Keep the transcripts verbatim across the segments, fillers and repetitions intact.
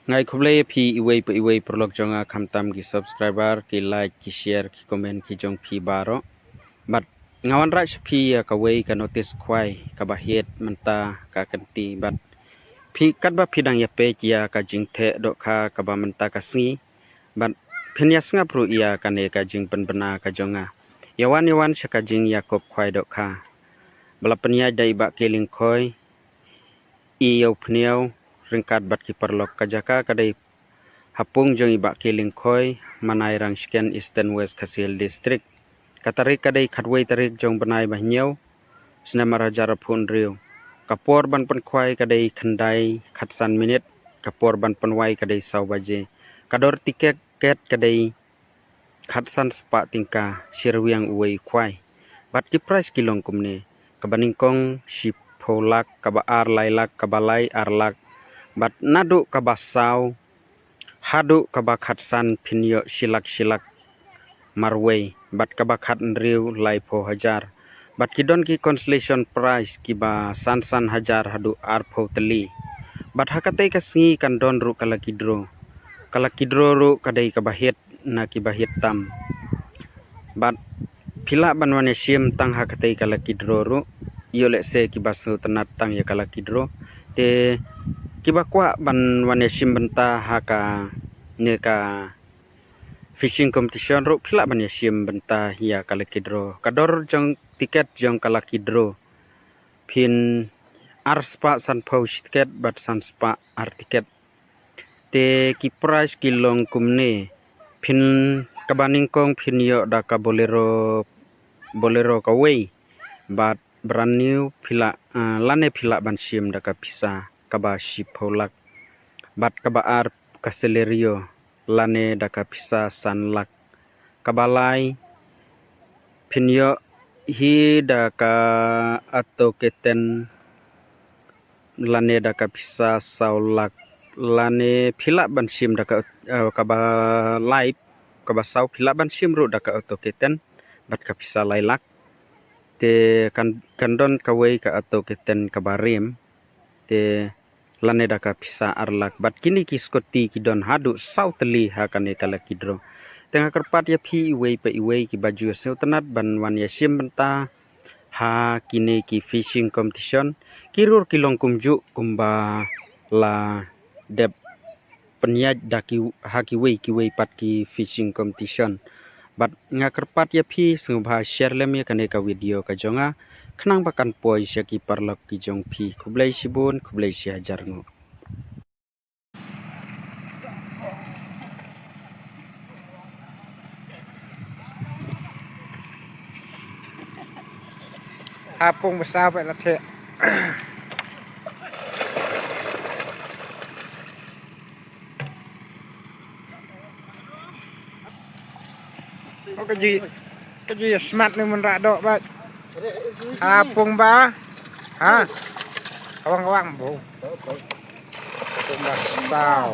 Nga ai khublei ïa phi iwei pa iwei paralok jong nga, khamtam ki subscriber, ki like, ki share, ki comment ki jong phi baroh. Bad nga wanrah sha phi ïa kawei ka notice khwai kaba hiar mynta ka kynti bad phi katba phi dang ïa peit ïa ka jingtheh dohkha kaba mynta ka sngi. Bad phin ïa sngap ruh ïa kane ka jingpynbna ka jong nga. Ïa wan ïa wan sha ka jingïakob khwai dohkha. Ba la pynïaid da i Bah K. Lyngkhoi, i Ïew Pynïaw, ryngkat bad ki paralok. Ka jaka ka dei ha pung jong i Bah K. Lyngkhoi, Manairang Shken, Eastern West Khasi Hills District. Ka tarik ka dei khatwei tarik jong bnai ba hynñiew, snem ar hajar arphew hynriew. Ka por ban pynkhwai ka dei khyndai khatsan minit, ka por ban pynwai ka dei saw baje. Ka dor tiket ka dei khatsan spah tyngka, shi ryngwiang uwei u khwai. Bad ki prize ki long kumne: kaba nyngkong shiphew lak, kaba ar lai lak, kaba lai ar lak. Bad naduh kaba saw haduh kaba khatsan phin ïoh shi lak shi lak marwei, bad kaba khathynriew laiphew hajar. Bad ki don ki consolation prize kiba san san hajar haduh arphew tylli. Bad ha katei ka sngi kan don ruh ka lucky draw. Ka lucky draw ruh ka dei kaba hiar na kiba hiar tam. Bad phi lah ban wan ïashim tang ha katei ka lucky draw ruh. Ïoh lehse kiba sngewtynnat tang ïa ka lucky draw. Te kiba kwah ban wan ïashim bynta ha kane ka fishing competition ruh phi lah ban ïashim bynta ïa ka lucky draw. Ka dor jong tiket jong ka lucky draw phin ar spah sanphew shi tiket bad san spah ar tiket. Te ki prize ki long kumne: phin, kaba nyngkong phin ïoh da ka Bolero, Bolero kawei. Bad brand new phi lah, ah, lane phi lah ban shim da ka pisa kaba shiphew lak. Bad kaba ar ka Celerio lane da ka pisa san lak. Kaba lai phin ïoh hi da ka Auto K ten lane da ka pisa saw lak, lane phi lah ban shim da ka, eh, kaba lai, kaba saw phi lah ban shim ruh da ka Auto K ten bad ka pisa lai lak. Te kan, kan don kawei ka Auto K ten kaba rim. Te lane da ka pisa ar lak. Bad kine ki scooty ki don haduh saw tylli ha kane ka lucky draw. Te nga kyrpad ïa phi iwei pa iwei kiba ju sngewtynnat ban wan ïashim bynta ha kine ki fishing competition. Ki rur ki long kumjuh kumba la dep pynïaid da ki, ha kiwei kiwei pat ki fishing competition. Bad nga kyrpad ïa phi sngewbha share lem ïa kane ka video ka jong nga, khnang ba kan poi sha ki paralok ki jong phi. Khublei shibun, khublei shihajar nguh. Ha pung ba saw bad la theh. Oh, ka ji, ka ji smat ni mun rak dok bad. Ha pung ba. Ha. Kawang kawang bu. Pung ba saw.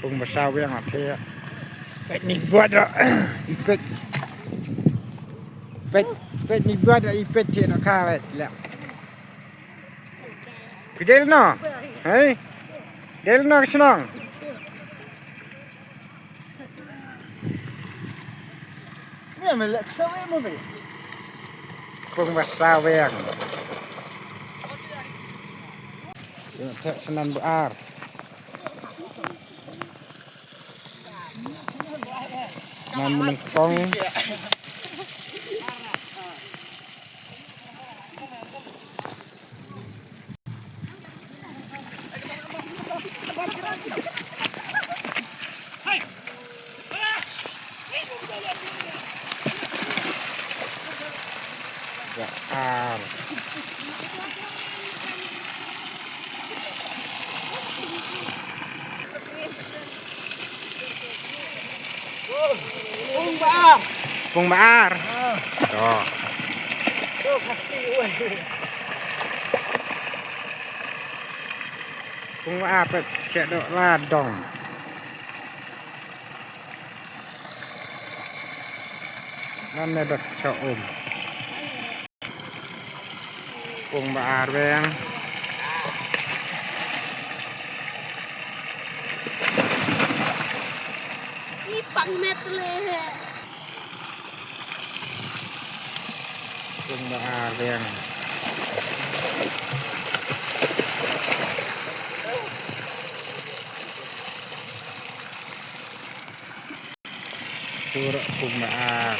Pung ba saw biang a the. Peit ni buat dah. Ipet. Peit, peit ni buat dah ipet the nak kawet lah. Kedel no. Hei. Del no senang. Ni melek sawe mo be. Pung ba saw biang. Tengok tak senan bear. Nan melengkong. Bear. Pung ba ar. To. Pung ba ar peit, check dok la dong. Ngan ne dok cho um. Pung ba ar beng. Ipang met le. Pung ba ar beng. Surok pung ba ar.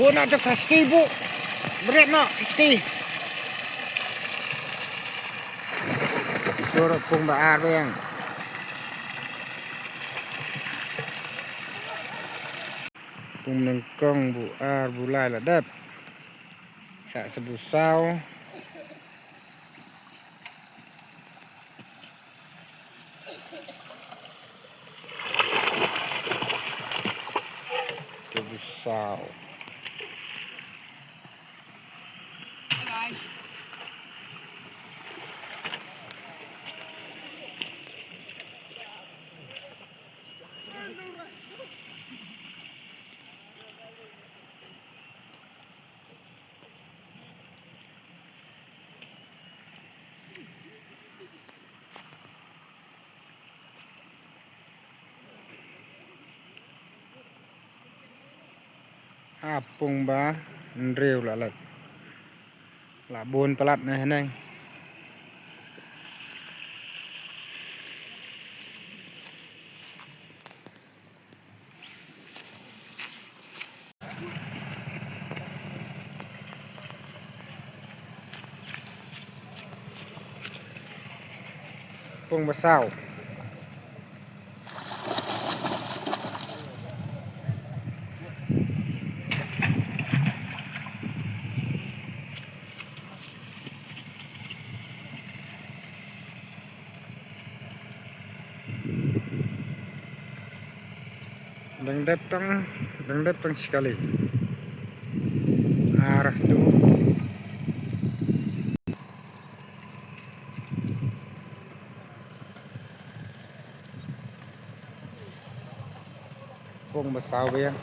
Bu na de pasti bu. Bret no pasti. Surok pung ba ar beng. Pung nyngkong bu ar bu lai la dep. Sa sa bu saw. Sa bu saw. Ha pung ba hynriew la leit. La bun palat ne haneng. Pung ba saw. Dang dep tang, dang dep tang shi kali. Ar tu. Pung ba saw biang.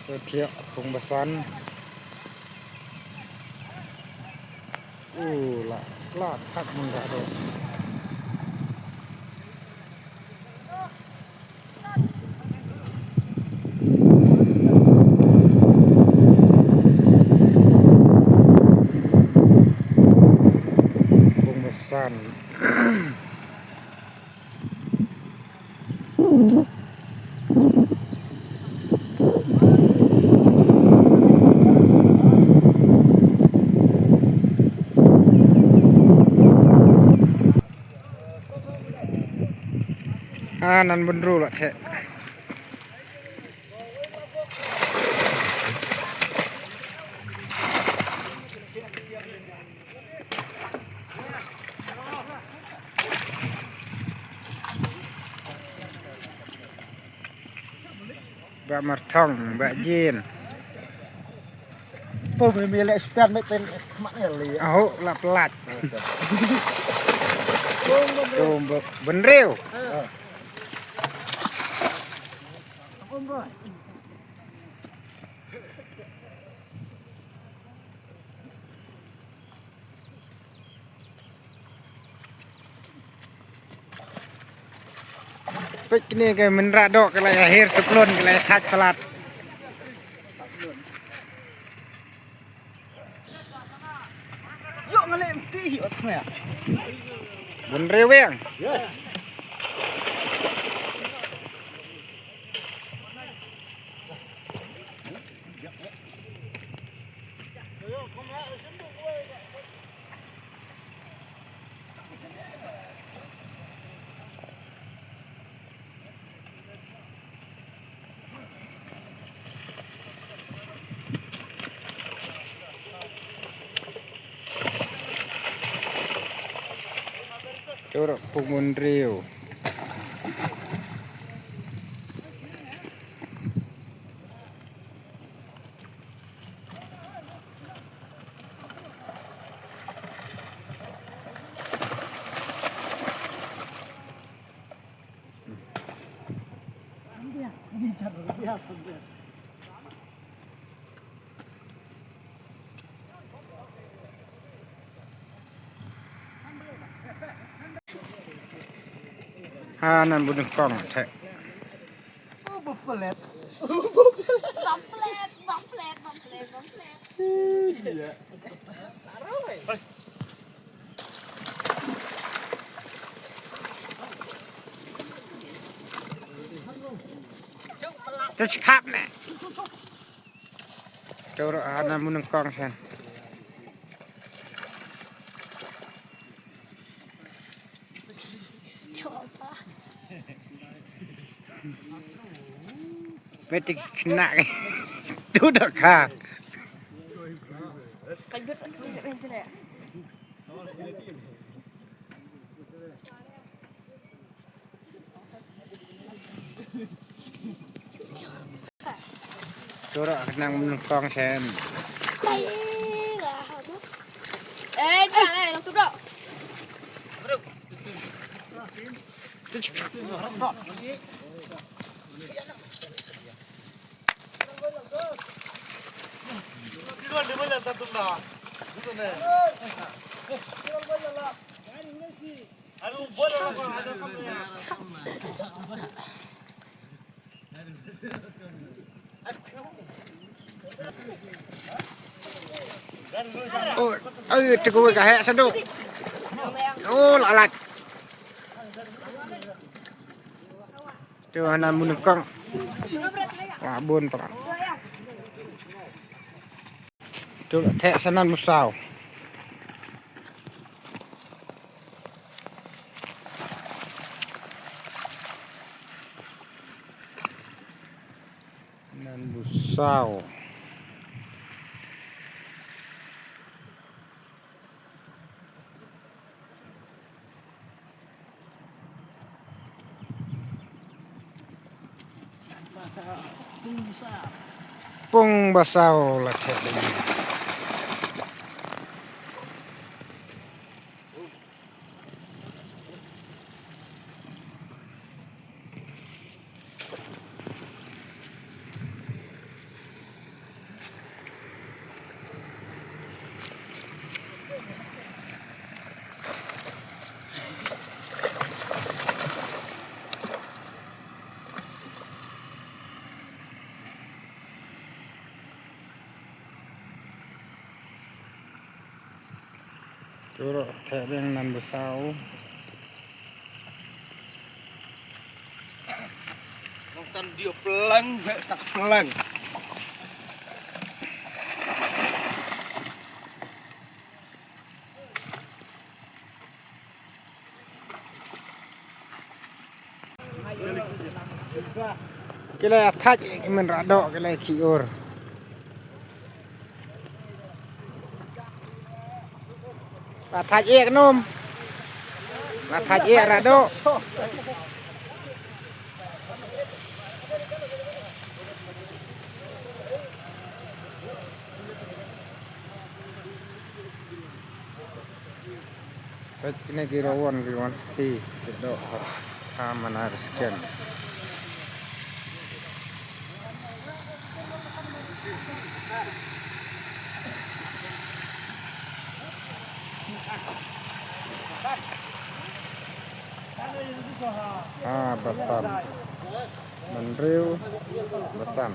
Te thiah pung ba san. U la, la thak mun ka do. Pung ba san. Ah, nan bun ru la che. Ba Marthong, ba Jin. Pung mi le stan me ten mak ne li. Aho la plat. Pung benreu. Peit kine ki mynra doh ki la ïa her saplun ki la ïa thait palat. Yo ngale mti hi ot khmer. Bun reweng. Yes. Munriew. Ha, nan bu nyngkong te. Bam plet, bam plet, bam plet, bam plet. Te chikap ne. Toro ana munung kong sen. Peti kena. Tu dah ka. Kajut, kajut, kajut. Toro nang nyngkong sen. Eh, jangan, eh, langsung, bro. Oh, ai, te ko ka heh sadu. Oh, lalat. Tu ana mun kong. Wah, bun tu. Tu theh sanan musaw. Nan musaw. Pung basaw la theh. Turo theh biang nan busaw. Nong tan dio pelang, tak pelang. Ki la thaj ki men rado ki la ki ur. La thaj ek num. La thaj ek rado. Peit kine ki rawon ki wan ski ki doh ha manar sken. Ah, basan. Menriu basan.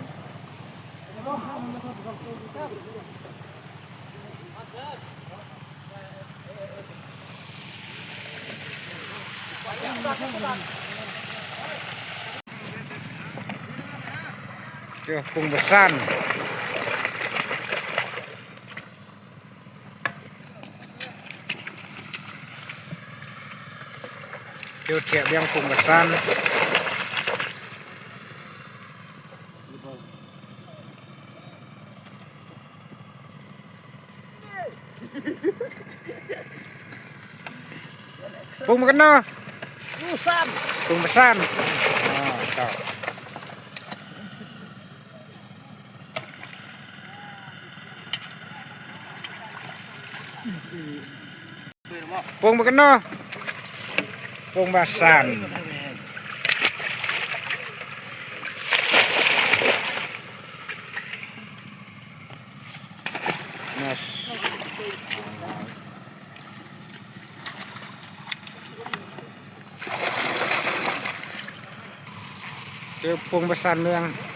Pung basan. Tiu thiah biang pung basan. Pung makan na. Pung Basan. Ah, to. Pung Bakno. Pung Basan. Nas. Te Pung Basan meng.